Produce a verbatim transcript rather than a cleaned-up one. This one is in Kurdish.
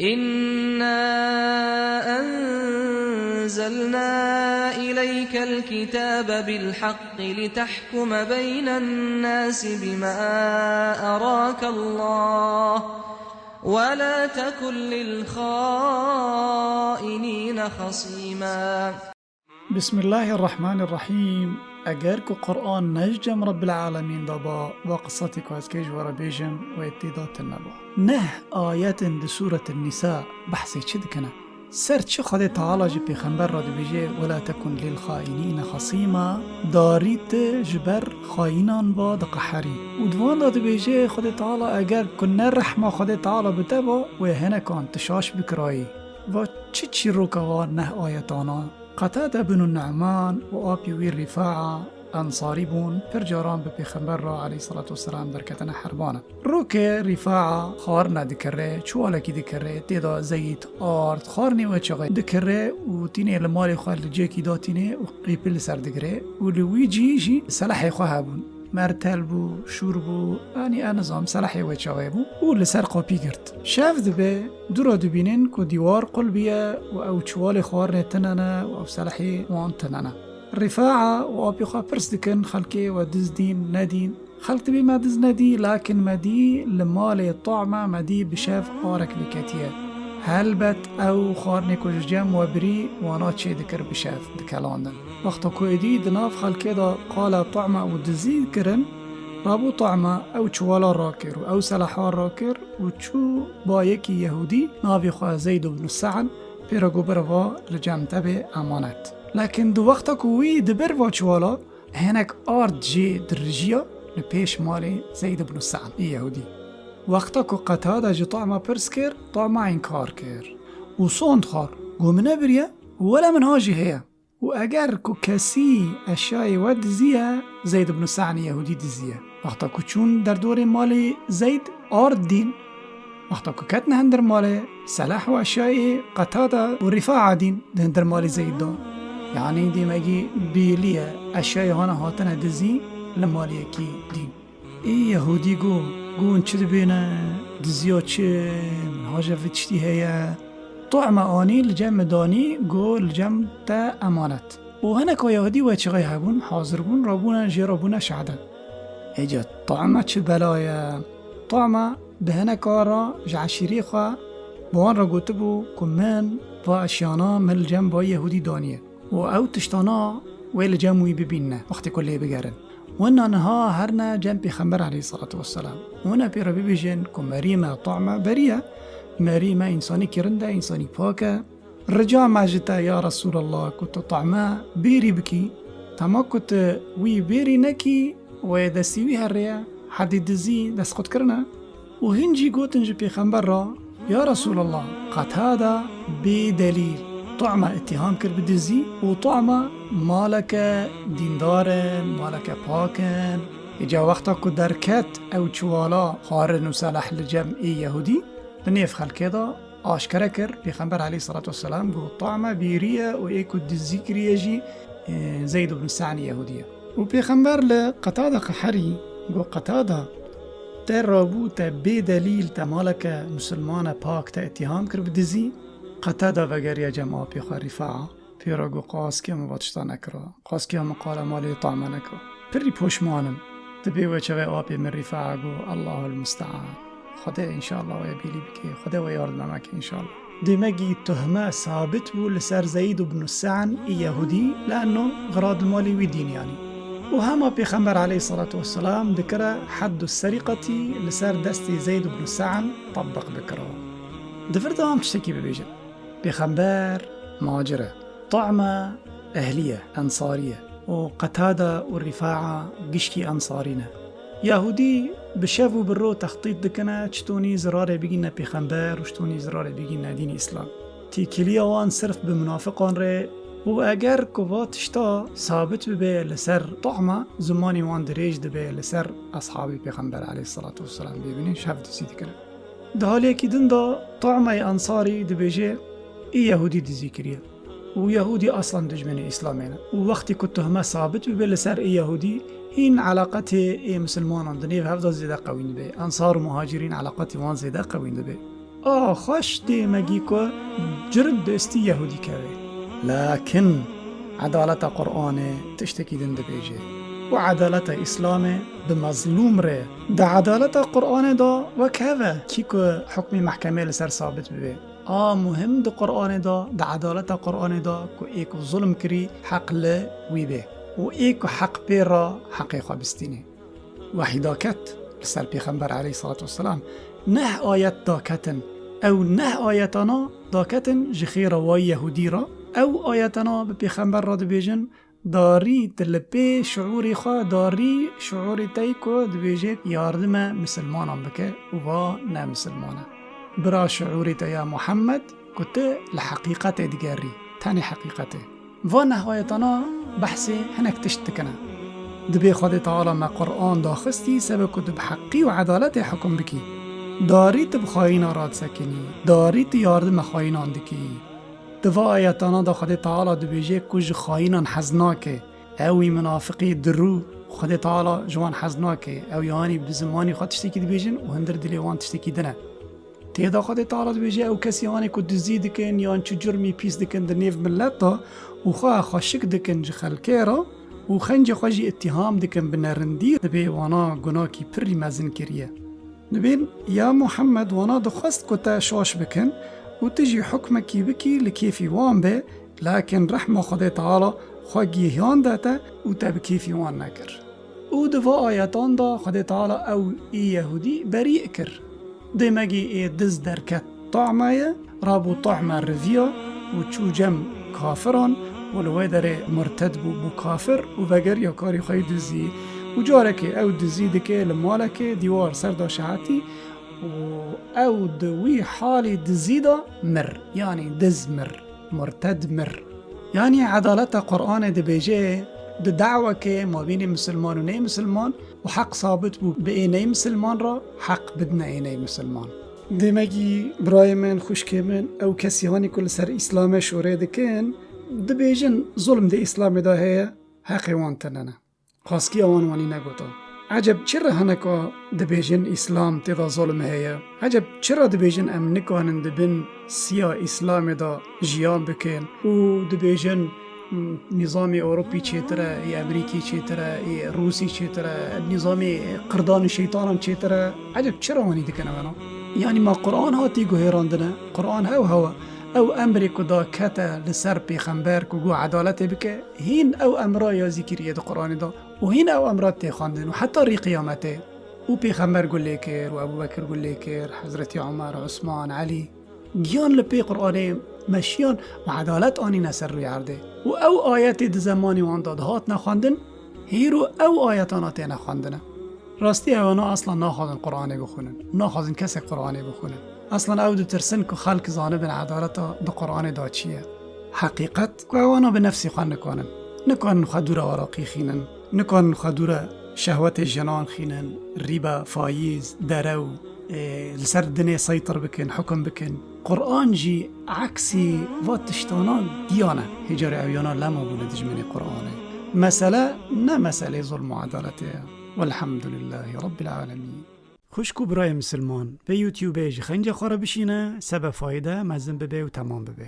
إنا أنزلنا إليك الكتاب بالحق لتحكم بين الناس بما أراك الله ولا تكن للخائنين خصيما. Bismillahirrahmanirrahîm. Eger ku Quran ne ji cem Rebbil Alemîn de ba, va qisatê ku ez kê ji we re bêjim, wê tê de tune ba. Neh ayetên di Sûret Nîsa behsê çi dikine? Ser çi Xwedê Teala ji Pêxember re dibêje, "Wela tekun lil xaînîne xasîma", darî tu ji ber xayînan va diqeherî. Û di van de dibêje Xwedê Teala, eger ku ne rehma Xwedê Teala bi te ba, wê hinekan tu şaş bikirayî. Va çi çîroka va neh ayetana? Qetade bin Nu'man û apî wî Rîfaa Ensarî bûn, pir caran bi Pêxember re aleyhisselatu vesselam derketine herbana. Rokê Rîfaa xwarine dikirê, çuwalekî dikirê, tê de zeyt, ard, xwarinê wê çaxê dikirê û tînê li malê xwe li cihekî datînê û qîpil li ser digirê û li wî cî jî selehê xwe hebûn. Mertel bû, şûr bû, yanî ez nizam, selehê wê çaxê bû û li ser qapî girt. Şev dibe, dûra dibînin ku dîwar qul biye û ew çuwalê xwarinê tune ne û ew selehê wan tune ne. Rîfaa û apî xwe pirs dikin, xelkê we diz dîn, nedîn? Xelk dibê me diz nedî, lakin me dî li malê Tu'me me dî bi şev arek vêketiye. Helbet ew xwarinê ku ji cem we birî, wana çê dikir bi şev dikelandin. Wexta ku êdî di nav xelkê de qala Tu'me û dizî kirin, rabû Tu'me ew çuwala rakir û ew seleha rakir û çû ba yekî Yehûdî, navê xwe Zeyd ibn Sa'd, pê re got, "Bira va li cem te bê emanet." Lakin di wexta ku wî dibir va çuwala, hinek ard jê dirijiya li pêş malê Zeyd ibn Sa'd ê Yehûdî. Wexta ku Qetada ji Tu'me pirs kir, Tu'me înkar kir û sond xwar, got, "Min nebiriye, wele min ha jî heye. Û eger ku kesî eşyayê we diziye, Zeyd ibn Sa'd ê Yehûdî diziye." Wexta ku çûn derdorê malê Zeyd, ard dîn. Wexta ku ketine hindir malê, seleh û eşyayê Qetada û Rîfaa dîn di hindir malê Zeyd de. Yanî dêmegî bêlî ye, eşyayê hana hatine dizî li malê yekî dîn. Ê Yehûdî got, "Got hûn çi dibêne? Diziya çi? Min haja vê tiştî heye." Tu'me anî li cem min danî, got, "Li cem te emanet." Û hineka Yehûdî wê çaxê hebûn, hazir bûn, rabûne jê re bûne şehde. Êca Tu'me çi bela ye? Tu'me bi hineka re ji eşîrê xwe bi wan re gotibû ku min va eşyana min li cem va Yehûdî daniye û ew tiştana wê li cem wî bibînine wextê ku lê bigerin. Wina niha herine cem Pêxember aleyhisselatu vesselam. Wina pê re bibêjin ku merî me Tu'me berî ye, merî me însanî kirinde, însanî pak e. Rica me ji te ya Resûlallah ku tu Tu'me bêrî bikî, tema ku tu wî bêrî nekî, wê destî wî herê ye, hedî dizî destxut kirine. Û hîn jî gotin ji Pêxember re, "Ya Resûlallah, Qetada bê delîl Tu'me îttiham kir bi dizî û Tu'me maleke dîndar in, maleke pak in." Îca wexta ku derket ew çuwala xwarin û seleh li cem ê Yehûdî, di nêv xelkê de aşkere kir, Pêxember aleyhisselatu vesselam got, "Tu'me bêrî ye û ê ku dizî kiriye jî, e, Zeyd ibn Sa'd Yehûdî ye." Û Pêxember li Qetada qeherî got, "Qetada, te rabû te bê delîl te maleke misilmane pak te îttiham kir bi dizî?" Qetada vegeriya cem apê xwe Rîfaa, pê re got, "Qas kê min va tişta nekira, qas kê min qala malê Tu'me nekira. Pirî poşman im." Dibê wê çaxê apê min Rîfaa got, "Allahul muste'an. Xwedê înşallah wê bêlî bike, Xwedê wê yardime ke înşallah." Dêmegî tuhme sabit bû li ser Zeyd ibn Sa'd ê Yehûdî, le'no xira di malê wî dîn yanî. Û hema Pêxember aleyhisselatu vesselam dikire heddu serîqetî li ser destê Zeyd ibn Sa'd tetbiq bikira. Di vir de em tiştekî bibêjin. Pêxember muhacir e. Tu'me ehlî ye, ensarî ye. Û Qetada û Rîfaa gişkî ensarî ne. Yahûdî bi şev û bi ro textît dikine, çitonî zirarê bigîne pêxember û çitonî zirarê bigîne dînî Îslam. Têkiliya wan sirf bi munafiqan re û eger ku va tişta sabit bibe li ser Tu'me, zimanê wan dirêj dibe li ser eshabê pêxember aleyhisselatu vesselam bêbînî şev dizî dikine. Di haliyekî din de Tu'meyê Ensarî dibêje, ê Yehûdî dizî kiriye û Yehûdî aslan dijminê Îslamê ne. Û wextê ku tuhme sabit bibe li ser ê Yehûdî, hîn eleqetê ê misilmanan di nêv hev de zêde qewîn dibe. Ensar û muhacirîn eleqetê wan zêde qewîn dibe. A xweş dê me gî ku cirid destî Yehûdî keve. Lakin edaleta Qur'anê tiştekî din dibêje. Û edaleta Îslamê bi mezlûm re. Di edaleta Qur'anê de wek heve kî ku hukmî mehkemê li ser sabit bibe. A muhim di Qur'anê de, di edaleta Qur'anê de ku ê ku zulm kirî heq li wî bê. Û ê ku heq pê re heqê xwe bistînê. Wehî daket li ser Pêxember aleyhissalatu vesselam. Neh ayet daketin. Ew neh ayetana daketin ji xêra wayî Yehûdî re. Ew ayetana bi Pêxember re dibêjin, darî tu li pê şiûrê xwe, darî şiûrê te yî ku dibêje yardime misilmanan bike û va ne misilman e. Bira şiûrê te ya Muhammed ku tu li heqîqetê digerî, tenê heqîqetê. Va neh ayetana behsê hinek tişt dikine. Dibê Xwedê Teala me Qur'an daxistî sebe ku tu bi heqî û edaletê hukum bikî. Darî tu bi xayîna radisekinî, darî tu yardime xayînan dikî. Di va ayetana de Xwedê Teala dibêje ku ji xayînan hez nake. Ewî munafiqî dirû Xwedê Teala ji wan hez nake. Ew yanî bi zimanî xwe tiştekî dibêjin û hundir dilê wan tiştekî din e. Tê de Xwedê Teala dibêje, ew kesî anê ku dizî dikin yan çi curmî pîs dikin di nêv milet de û xwe xweşik dikin ji xelkê re û xencê xwe jî îttiham dikin bi nerindî, dibê wana gunakî pirî mezin kiriye. Dibên, ya Muhammed, wana dixwest ku te şaş bikin û tu jî hukmekî bikî li kêfî wan be, lakin rehma Xwedê Teala xwe gihan de te û te bi kêfî wan nekir. Û di va ayetan de Xwedê Teala ew ê Yehûdî berî kir. Demekî ê diz derket tahme ye, rabû tahme riviya û çû cem kafiran û li wê derê murted bû, bû kafir û vegeriya karî xwe yî dizî. Û carekê ew dizî dike li malekê dîwar ser de şehetî û ew di wî halî dizî de mir, yanî diz mir. Murted mir. Yanî edaleta Qur'anê dibêje, di dawekê mabînê misilman û nê misilman û heq sabit bû bi ê ney misilman re, heq bidine ê ney misilman. Demekî birayê min, xwişkê min, ew kesî hanî ku li ser Îslamê şûrê dikin, dibêjin zulm di Îslamê de heye, heqê wan tune ne. Qaskiya wan wanî negota. Eceb çira hineka dibêjin Îslam tê de zulm heye? Eceb çira dibêjin em nikarin di bin siya Îslamê de jiyan bikin û dibêjin, m, nîzamê Ewropî çêtir e, ê Emerîkî çêtir e, ê Rûsî çêtir e, nîzamê qirdan û şeytanan çêtir e? Eceb çira wanî dikin ewana? Yanî ma Quran hatî guhêrandine? Quran hew hew e. Ew emrê ku da kete li ser pêxember ku got edaletê bike, hîn ew emra ya zî kiriye di Quranê de û hîn ew emra tê xwendin û heta rî qiyametê. Û pêxember got lê kir û Ebû Bekir got lê kir, Hezretî Omer, Osman, Elî. Giyan li pê Quranê meşiyan û edalet anîne ser rûyê erdê. Û ew ayetê di zemanê wan de dihatine xwendin, hîro ew ayetana têne xwendine. Rastî ewana aslan naxwazin Quranê bixwînin. Naxwazin kesek Quranê bixwînin. Aslan ew ditirsin ku xelk zanibin edaleta di Quranê de çi ye. Heqîqet ku ewana bi nefsê xwe nikanin. Nikanin xwe dûra Iraqî xînin. Nikanin xwe dûra şehwetê jinan xînin. Rîba, fayîz, derew, ê, li ser dinê seytir bikin, hukum bikin. Quran jî eksî va tiştana giyan e. Hêcarê ew yana lema bûne dijminê Quranê. Mesele ne meselê zulm û edaletê ye. Welhamdulillahî Rabbil Alemîn. Xwişk û birayê misilman, vê YouTubeê ji xencê xwe re bişîne, sebe fayde mezin bibe û temam bibe.